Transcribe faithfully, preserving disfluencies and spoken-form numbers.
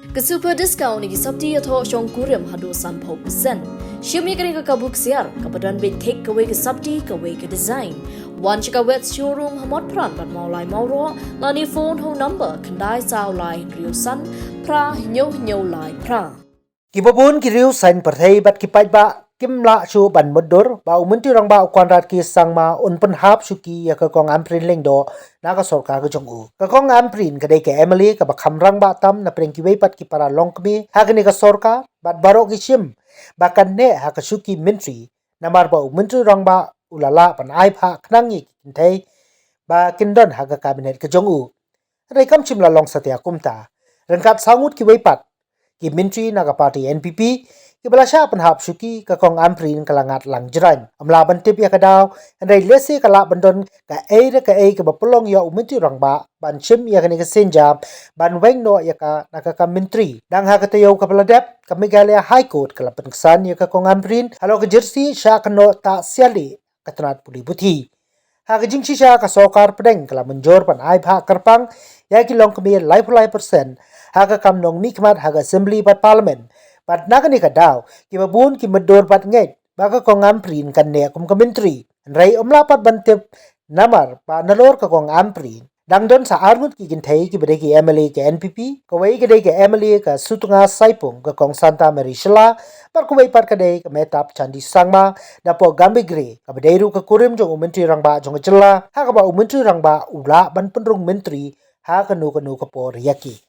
Ka super discount ïa ki sapti ïathoh shongkurim haduh sanphew percent. Shim ïa kane ka kabu ksiar kaba don beit thik kawei ka sapti kawei ka design. Wan sha ka Wet showroom ha Motphran bad Mawlai Mawroh, lane phone ha u number khyndai saw lai hynriew san phra hynñiew hynñiew lai phra. Kiba bun ki riew saiñ pyrthei bad ki paidbah kim lah shuh ban mutdur ba u Myntri Rangbah u Conrad K Sangma un pynhap shuki ïa ka Kong Ampareen Lyngdoh na ka sorkar ka jong u. Ka Kong Ampareen ka dei ka M L A kaba kham rangbah tam na pdeng kiwei pat ki para longkmie ha kane ka sorkar bad baroh ki shim ba kan neh ha ka shuki myntri, namar ba u Myntri Rangbah u la lah ban ai bhah khnang ïa ki kynthei ba kin don ha ka cabinet ka jong u. Hynrei kam shym la long satia kumta. Ryngkat saw ngut kiwei pat ki myntri na ka party N P P kiba la shah pynhap shuki, ka Kong Ampareen ka la ngat lang jraiñ. Ym lah ban tip ïa ka daw, hynrei lehse ka lah ban don kaei re kaei kaba pynlong ïa u Myntri Rangbah ban shim ïa kane ka sienjam ban weng noh ïa ka na ka kam myntri. Dang ha ka taïew kaba la dep, ka Meghalaya High Court ka la pynksan ïa ka Kong Ampareen halor ka jersey shah kynnoh tah siali ka tnat pule puthi. Ha ka jingshisha, ka sorkar pdeng ka la mynjur ban ai bhah kyrpang ïa ki longkmie laiphew lai percent ha ka kam nongmihkhmat ha ka Assembly bad Parliament. Bad na kane ka daw kiba bun ki mutdur bad ngeit ba ka Kong Ampareen kan neh kum ka myntri. Hynrei ym lah pat ban tip namar ba nalor ka Kong Ampareen dang don sa ar ngut ki kynthei kiba dei ki M L A ka N P P, kawei ka dei ka M L A ka Sutnga Saipung, ka Kong Santa Mary Shylla, bad kawei pat ka dei ka Mehtab Chandee Sangma napoh Gambegre, kaba dei ruh ka kurim jong u Myntri Rangbah jong ka jylla, ha kaba u Myntri Rangbah u lah ban pynrung myntri ha kano kano ka por ïa ki.